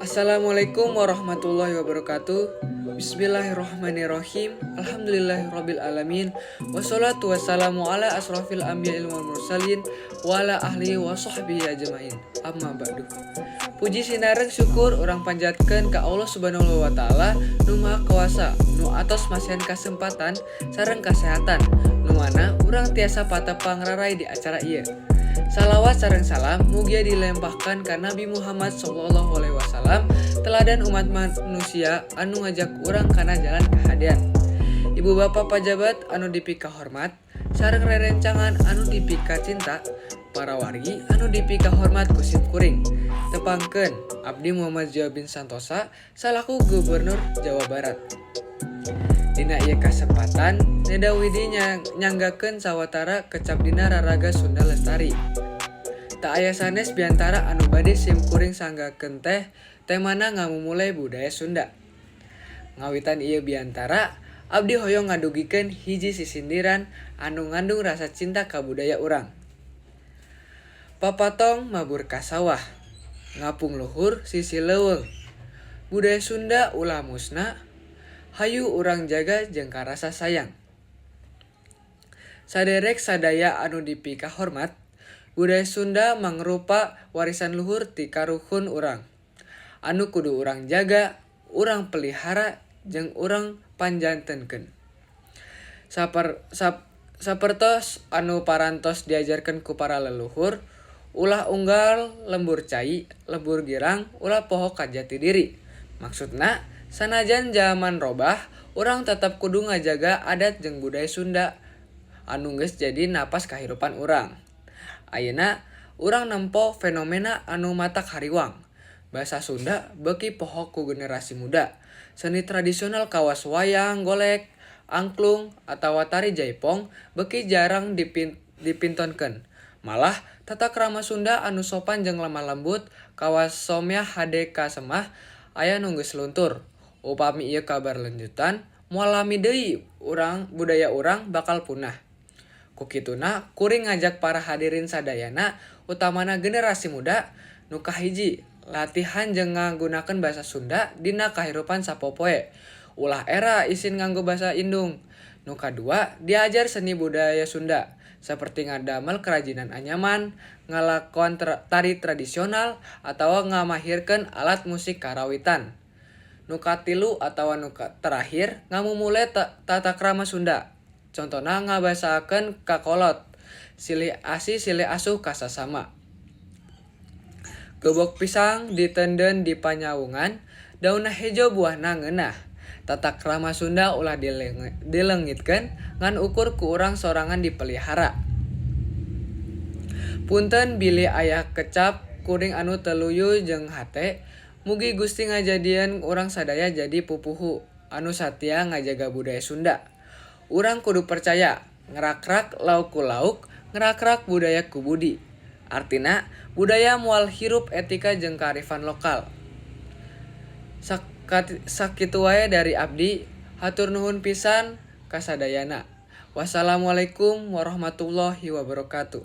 Assalamualaikum warahmatullahi wabarakatuh. Bismillahirrahmanirrahim. Alhamdulillahirabbil alamin. Wassalatu wassalamu ala asrafil anbiya'i wal mursalin wa ala ahlihi wa sahbihi ajmain. Amma ba'du. Puji sinareng syukur urang panjatkeun ka Allah Subhanahu wa Taala, nu Maha Kuasa, nu atos masihan kasempatan sareng kasehatan nu mana urang tiasa patepang raray di acara ieu. Salawat sareng salam mugia dilempahkan ka Nabi Muhammad Sallallahu Alaihi Wasallam, teladan umat manusia anu ngajak urang kana jalan kahadean. Ibu bapak pajabat anu dipika hormat sareng rerencangan anu dipika cinta, para wargi anu dipika hormat ku sim kuring. Tepangkeun, abdi Muhammad Jawabin Santosa salaku Gubernur Jawa Barat. Dina ieu kasempatan neda widi nyanggakeun sawatara kecap dina raraga Sunda Lestari. Teu aya sanes biantara anu bade sim kuring sanggakeun teh temana ngamumule budaya Sunda. Ngawitan ieu biantara, abdi hoyong ngadugikeun hiji sisindiran anu ngandung rasa cinta ka budaya urang. Papatong mabur ka sawah, ngapung luhur sisi leuweung. Budaya Sunda ulah musna, hayu urang jaga jeung karasa sayang. Saderek sadaya anu dipika hormat, budaya Sunda mangrupa warisan luhur ti karuhun urang anu kudu urang jaga, urang pelihara, jeung urang panjantenkeun. Sapertos anu parantos diajarkeun ku para leluhur, ulah unggal lembur cai, lembur girang, ulah poho ka jati diri. Maksudna, sanajan jaman robah, urang tetep kudu ngajaga adat jeung budaya Sunda anu geus jadi napas kahirupan urang. Ayeuna urang nempo fenomena anu matak hariwang. Basa Sunda beuki poho ku generasi muda. Seni tradisional kawas wayang golek, angklung, atawa tari jaipong beuki jarang dipintonkeun. Malah tata krama Sunda anu sopan jeung lemah lembut kawas somyah hade ka semah aya nu geus luntur. Upami ieu kaberlanjutan, moal lami deui urang budaya urang bakal punah. Ku kituna kuring ngajak para hadirin sadayana, utamana generasi muda: Nu kahiji, latihan jeung ngagunakeun basa Sunda dina kahirupan sapopoe. Ulah era isin nganggo basa indung. Nu kadua, diajar seni budaya Sunda seperti ngadamel kerajinan anyaman, ngalakon tari tradisional, atawa ngamahirkeun alat musik karawitan. Nu katilu atawa nu terakhir, ngamumule tata krama Sunda. Contona ngabasakeun ka kolot, silih asih silih asuh ka sasama. Gebog pisang diteundeun di panyawungan, daunna hejo buahna ngeunah. Tata krama Sunda ulah dileungitkeun ngan ukur ku urang sorangan dipelihara. Punten bilih aya kecap kuring anu teu luyu jeung hate. Mugi Gusti ngajadieun urang sadaya jadi pupuhu anu satia ngajaga budaya Sunda. Urang kudu percaya, ngrakrak lauk ku lauk, ngrakrak budaya ku budi. Artina, budaya moal hirup etika jeung kearifan lokal. Sakitu wae dari abdi, hatur nuhun pisan kasadayana. Wassalamualaikum warahmatullahi wabarakatuh.